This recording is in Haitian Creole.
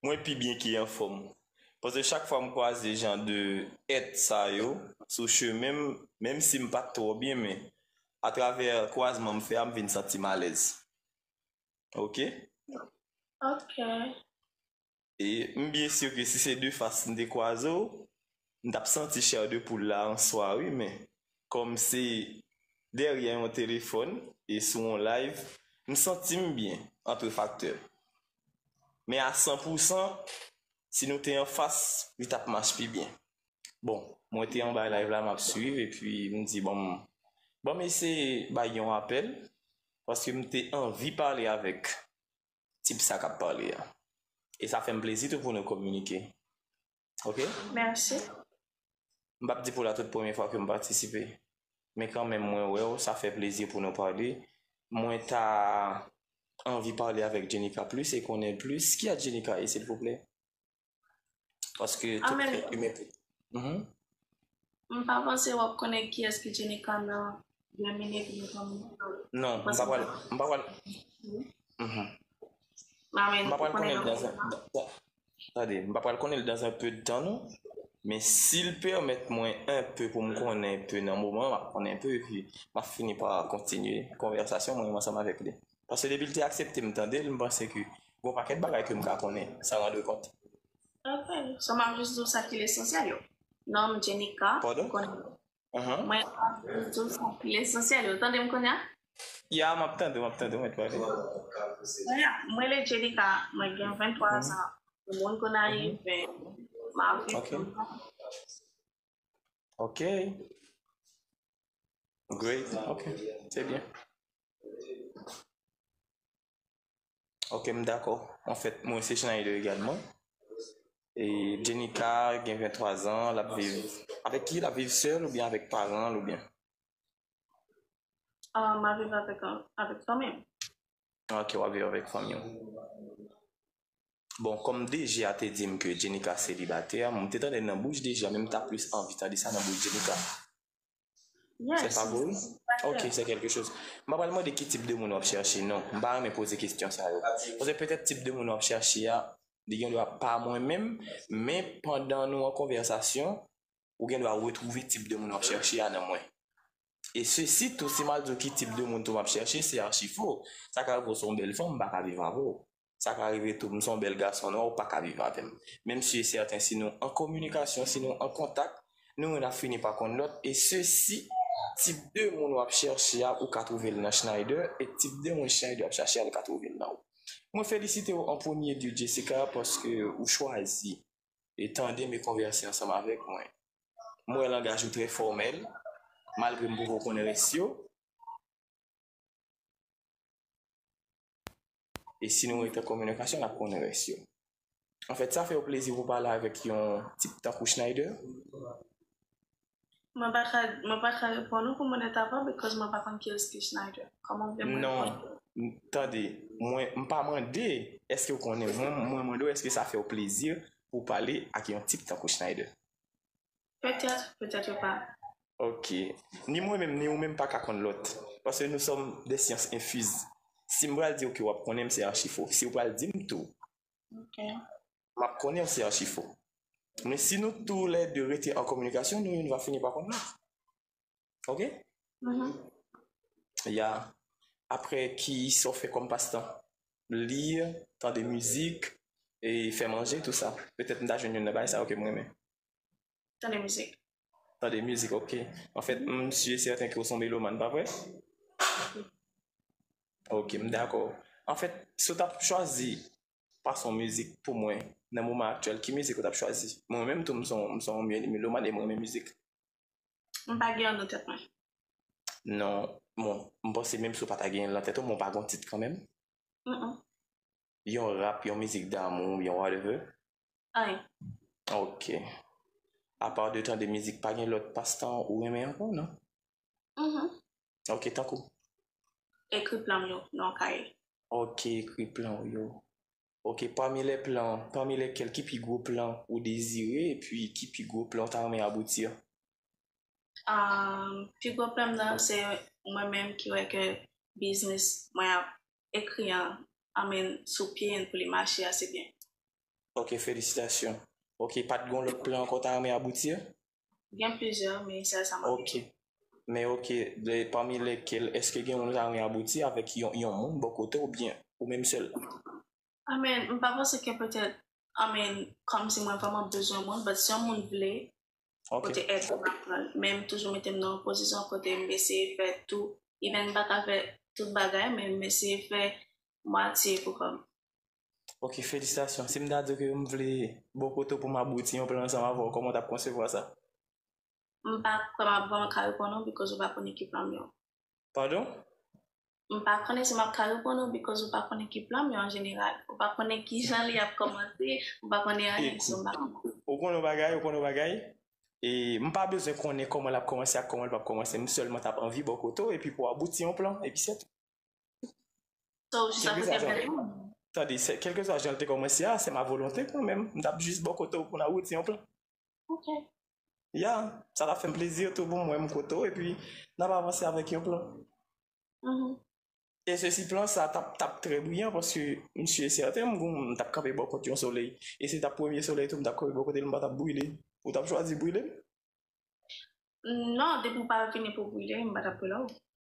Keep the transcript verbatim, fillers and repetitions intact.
Mwen pi byen ke anfòm. Paske chak fwa m kwaze jan de èt sa yo sou chemen m, menm si m pa t twò byen, men atravè kwazman m fè a, m vin santi m alèz. Ok? Ok. E m byen si ke si se de fas m te kwaze w, m t ap santi chè de poul la an swa, wi, men kòm se dèyè yon telefòn e sou yon live, m santi m byen, antre faktè. Men a san pou san, si nou te anfas, li t ap mache pi byen. Bon, mwen te anba live la, m ap swiv, epi m di, bon, m, bon, m eseye bay yon apèl, paske m te anvi pale avèk tip sa k ap pale a. E sa fè m plezi tou pou nou kominike. Ok? Mèsi. M p ap di pou la tout premye fwa ke m patisipe. Men kanmenm, mwen wè w, sa fè plezi pou nou pale. Mwen ta anvi pale avèk Jenika plis e konnen l plis. Kiyès Jenika ye, silvouplè? Paske tout imen. Mhm. M pa panse w ap konnen kiyès ki Jenika nan de minit, men kanmenm. Non, m pa pral, m pa pral. Mhm. M pa pral konnen l dans un, dans, tande, m pa pral konnen l dans un peu de temps, non. Men si l pèmèt mwen un peu pou m konnen un peu nan moman, m ap konnen un peu, epi m ap fini pa kontinye konvèsasyon mwen ansanm avèk li. Paske depi l te aksepte m tande l, m panse ke gon pakèt bagay ke m ka konnen, san randre kont. Ok, so m ap jis di w sa ki lesansyèl yo. Non m Jenika, Pardon? Konnen. Mwen ap jis di w sa ki lesansyèl yo. Tande m kounye a? Ya, m ap tande w, m ap tande w, mèt pale. Kounye a, mwen le Jenika, mwen gen venntwa zan. Yon moun Gonayiv, m ap viv Ok. Ok. Great. Ok. Se byen. Ok, m dakò. Anfèt, mwen se Schneider egalman. E Jenica gen venntwa zan, l ap viv. Avèk ki? L ap viv sèl oubyen avèk paran l oubyen? Ah, m ap viv avèk, avèk fanmi m. Ok, w ap viv avèk fanmi w. Bon, kòm D J a te di m ke Jenica selibatè, m te tande l nan bouch D J a, men m ta plis anvi tande sa nan bouch Jenica. Se pa vre? Ok, se quelque chose. M pa pral mande ki tip de moun w ap chèche, non. M pa renmen poze kesyon sa yo. Paske petèt tip de moun w ap chèche a, li gen dwa pa mwen menm, men pandan nou an konvèsasyon, ou gen dwa retwouve tip de moun w ap chèche a nan mwen. E sesi tou, si m al di w ki tip de moun tou m ap chèche, se achi fo. Sa ka rive w se yon bèl fanm, m pa ka viv avè w. Sa ka rive tou, m se yon bèl gason nwa, ou pa ka viv avè m. Menm si e sèten, si nou an kominikasyon, si nou an kontak, nou youn ap fini pa konn lòt. E sesi, tip de moun w ap chèche a, ou ka twouve l nan Schneider, e tip de moun Schneider ap chèche a, li ka twouve l nan ou. Mwen felisite w an premye lye, Jessica, paske ou chwazi e tande m e konvèse ansanm avèk mwen. M wè langaj ou trè fòmèl, malgre m poko konn rès yo. E si nou rete an kominikasyon, n ap konn rès yo. Anfèt, sa fè w plezi pou w pale avèk yon tip tankou Schneider? Mwen pa ka, mwen pa ka reponn ou pou m onèt avè w, because mwen pa konn kiyès ki Schneider. Kòman w vle mwen reponn ou? Non, m, tande, mwen, m pa mande èske w konnen. Mwen, mwen mande w èske sa fè w plezi pou w pale ak yon tip tankou Schneider. Petèt, petèt yo pa. Ok. Ni mwen menm, ni ou menm pa ka konn lòt. Paske nous sommes des sciences infuses. Si m pral di w ke w ap konnen m, se achi fo. Si w pral di m tou, Ok. M ap konnen w se achi fo. Men si nou toulède rete an kominikasyon, nou youn va fini pa konn lòt. Ok? Mhm. Ya. Apre, kisa w fè kòm pastan? Li, tande mizik, e fè manje, tou sa. Petèt m ta jwenn youn nan bagay sa yo ke m renmen. Tande mizik. Tande mizik, ok. Anfèt, m si e sèten ke w se yon melomàn, pa vre? Ok, m dakò. Anfèt, si w t ap chwazi pason mizik pou mwen, nan moman aktyèl, ki mizik ou t ap chwazi? Mwen menm tou, m se yon, m se yon mye-, melomàn e m renmen mizik. M pa gen yon nan tèt mwen. Non, bon, m panse menm si w pa ta gen yon nan tèt ou, men w pa gen yon tit kanmenm? Mm-mm. Yon rap, yon mizik damou, yon whatever? Anyen. Ok. Apa de tande mizik, pa gen lòt pastan ou renmen ankò, non? Mhm. Ok, tankou? Ekri plan m yo nan yon kaye. Ok, ekri plan w yo. Ok, parmi les plans, parmi lesquels, ki pi gwo plan ou dezire, epi ki pi gwo plan ou ta renmen aboutir? Um, pi gwo plan m nan, se mwen menm ki wè ke biznis mwen ap ekri an, I mean, sou pye n pou li mache ase byen. Ok, felisitasyon. Ok, pa t gen lòt plan ankò w ta renmen abouti a? Gen plizyè, men sèl sa m ap Ok. Men ok, de, pami lekel, èske gen yon ou ta renmen abouti avèk yon, yon moun bò kote w oubyen ou menm sèl? I mean, m pa panse ke petèt, I mean, kòmsi mwen vrèman bezwen moun, but si yon moun vle Ok. pote èd mwen, m ap pran l. Men m toujou mete m nan yon pozisyon kote m eseye fè tou. Even m pa ka fè tout bagay, men m eseye fè mwatye pou kò m. Ok, felisitasyon. Si m ta di w ke m vle bò kote w pou m abouti yon plan ansanm avè w, kòman w t ap konsevwa sa? M pa kwè m ap vrèman ka reponn ou because ou pa konnen ki plan m yo. Padon? M pa konnen si m ap ka reponn ou because ou pa konnen ki plan m yo an jeneral. Ou pa konnen ki jan li ap kòmanse, ou pa konnen anyen, so m pa konnen. Ou konnen yon bagay, ou konnen yon bagay. E m pa bezwen konnen kòman l ap kòmanse ak kòman l p ap kòmanse. M sèlman t ap anvi bò kote w epi pou w abouti yon plan, epi se tou. So, jis Kèlkeswa akote jan, bèl moun. Tande, se- kèlkeswa jan l te kòmanse a, se ma volonte kanmenm. M t ap jis bò kote w pou n abouti yon plan. Ok. Ya, sa t ap fè m plezi tou pou m wè m kote w, epi n ap avanse avèk yon plan. Mhm. E sesi plan sa t ap, t ap trè briyan, paske m si e sèten, m gon, m t ap kanpe bò kot yon solèy. E se t ap premye solèy tou, m t ap kanpe bò kote l, m pa t ap brile. Ou t ap chwazi brile m? Non, depi w pa vini pou brile, m pa t ap brile w.